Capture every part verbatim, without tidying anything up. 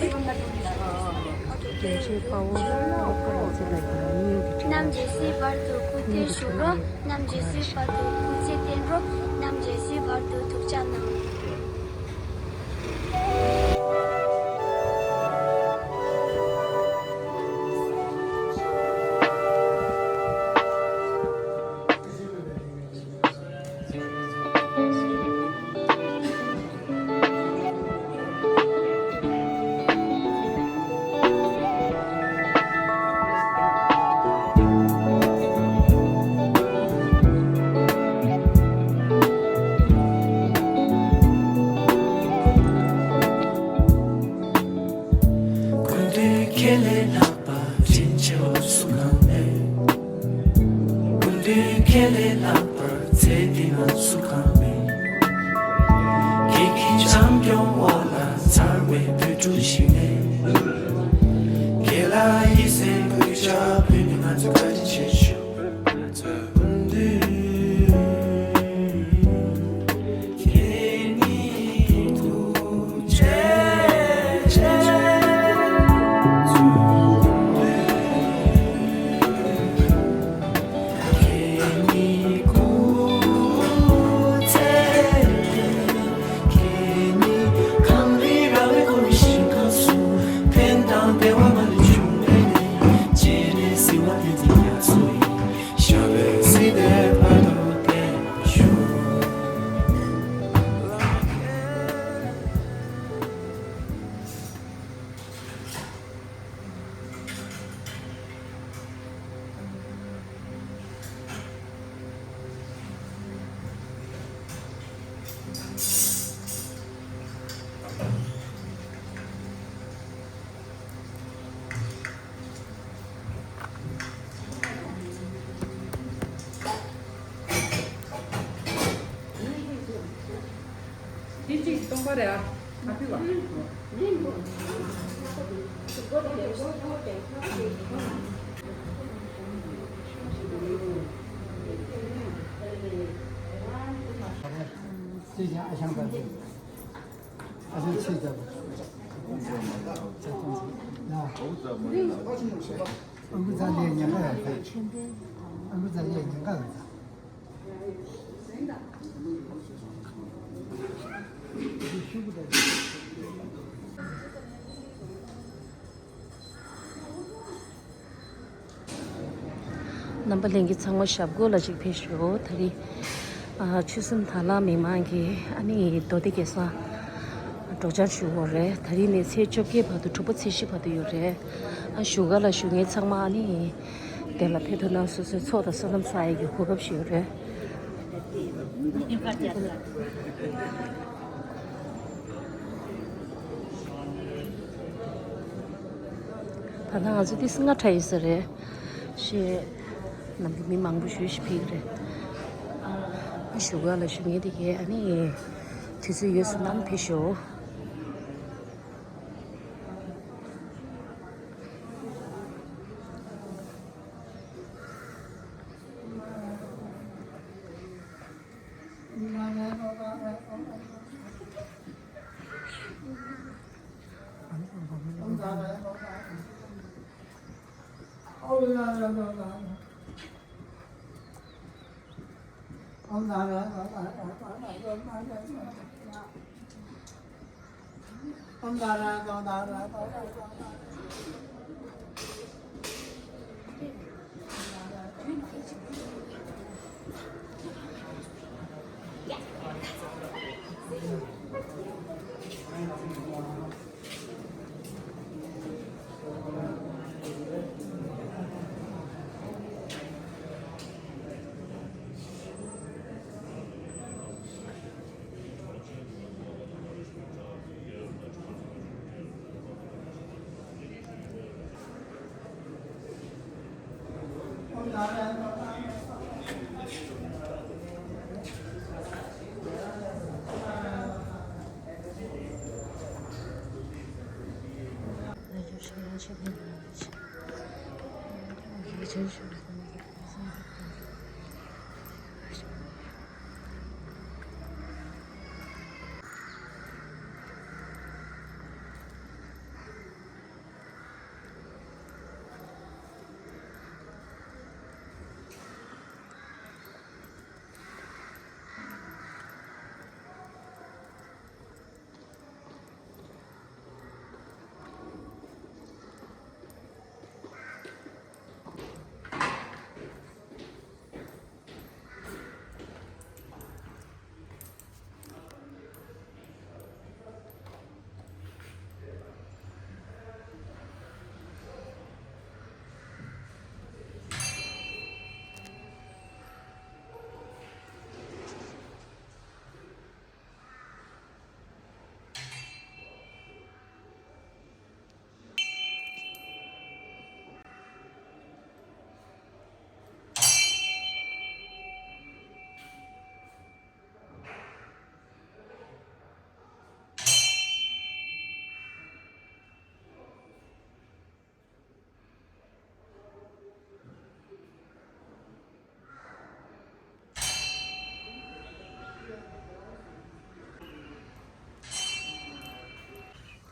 རྒྱལ་གཅེས་དཔའ་བོ་བློ་དཀར་རིག་འཛིན་ལགས་ཀྱི་མིང་གི་འབྲེལ་བ་རྣམ་རྒྱལ་སྲས་བར་དུ་སྐུ་ཚེ་ཞུ་རོགས། རྣམ་རྒྱལ་སྲས་བར་དུ་སྐུ་ཚེ་བརྟན་རོགས། རྣམ་རྒྱལ་སྲས་བར་དུ་ཐུགས་ཅག་གནང་། སྐུ་མདུན་ཁྱེད་ལས་ལྷག་པ་དྲིན་ཆེ་བ་སུ་གང་མེད། སྐུ་མདུན་ཁྱེད་ལས་ལྷག་པར་ཚེ་འདི་ན་སུ་གང་མེད། ཁྱེད་ཀྱི་བྱམས་སྐྱོང་འོག་ལ་མཚར་བའི་བོད་ཕྲུག་ཞིག་ནས། ཁྱེད་ལ་ཡིད་སེམས་གུས་ཕྱག་ཕུལ་ནས་ང་ཚོས་བཀའ་དྲིན་ཆེ་ཞུ། སྐུ་མདུན་ཁྱེད་ཉིད་ཐུགས་རྗེ་ཆེ། ཁྱེད་ཉིད་སྐུ་ཚེ་བརྟན། ཁྱེད་ཉིད་གངས་རི་ར་བས་བསྐོར་བའི་ཞིང་ཁམས་སུ། ཕན་དང་བདེ་བ་མ་ལུས་འབྱུང་བའི་གནས། སྤྱན་རས་གཟིགས་དབང་བསྟན་འཛིན་རྒྱ་མཚོ་ཡི། ཞབས་པད་སྲིད་མཐའི་བར་དུ་བརྟན་པར་ཤོག། དེ་གཅིག་སྟོང་པ་རེད་ཨ། ཨ་ཕི་བ། ཅེས་བྱ་ཨ་ཞང་པ་རེད། ཨ་ཞང་ཆེ་ཙམ། ཨ་ཁུ་ཚ་ལས་ཉན་ག་ཡོད་ད། ཨ་ཁུ་ཚ་ལས་ཉན་ག་ཡོད་ད། རྣམ་པ་ལྷན་རྒྱས་ཚང་མ་ཞབས་སྒོ་ལ་ཅིག་ཕེབས་ཤོག། ད་རེས་ཨ་ཆོལ་གསུམ་དྭང་བླངས་མི་མང་གིས་ཨ་ནི་མདོ་སྡེ་དགེ་སོང་སྒྲོག་སྦྱང་ཞུ་དགོས་རེད། ད་རེས་ནས་ཚེས་བཅོ་བརྒྱད་བར་དུ་དྲུག་པ་ཚེས་བཞི་བར་དུ་ཡོད་རེད། ཨ་བཞུགས་སྒར་ལ་བཞུགས་མཁན་ཚང་མ་ཨ་ནི་དེ་ལ་ཕེབས་ཐུབ་ན་སོ་སོའི་ཚོགས་དང་བསོད་ནམས་བསགས་ཡས་ཀྱི་གོ་སྐབས་ཤིག་ཡོད་རེད། ད་ལྟ་ང་ཚོ་ཏོག་ཙམ་སྔ་དྲགས་ཡོད་ས་རེད། ཤེས། ནམ་རྒྱུན་མི་མང་པོ་ཞེ་ཞིག་ཕེབས་ཀྱི་རེད། ཨ་བཞུགས་སྒར་ལ་བཞུགས་མཁན་དེ་གས་ཨ་ནི་དུས་ཚོད་ཡོད་ས་ན་ཕེབས་ཤོག།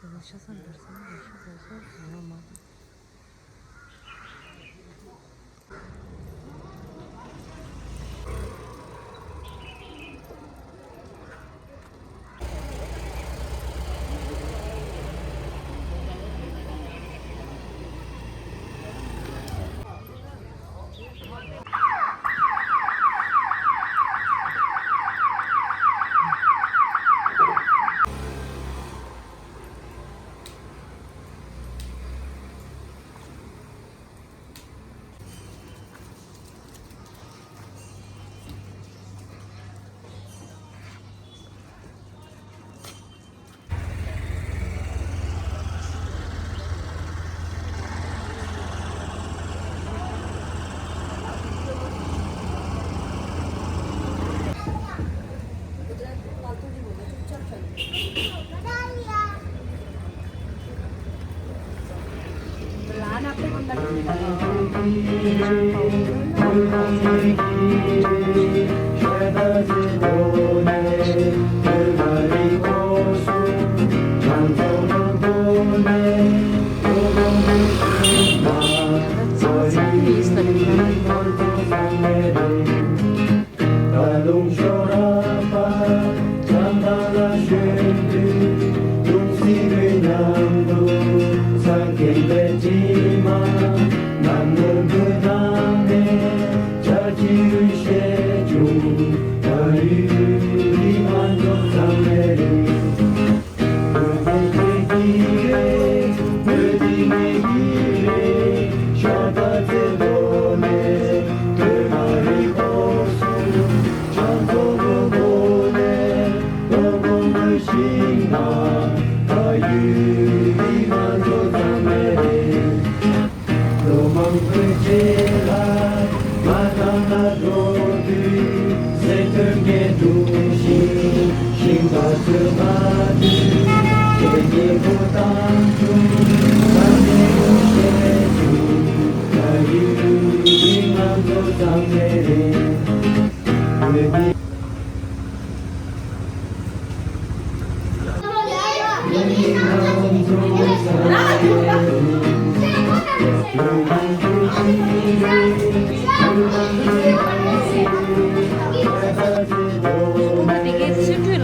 ཆ་ཚང་འདར་སོང་། ཡག་ཤོས་བཟོ་སོང་། ངོ་མ།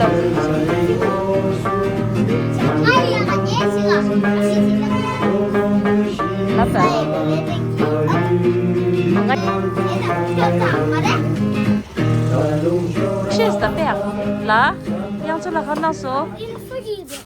ལབ་ད། ཤེས་ད་པས་ལ། དབྱངས་མཚོ་ལ་ཁ་ནང་སོ།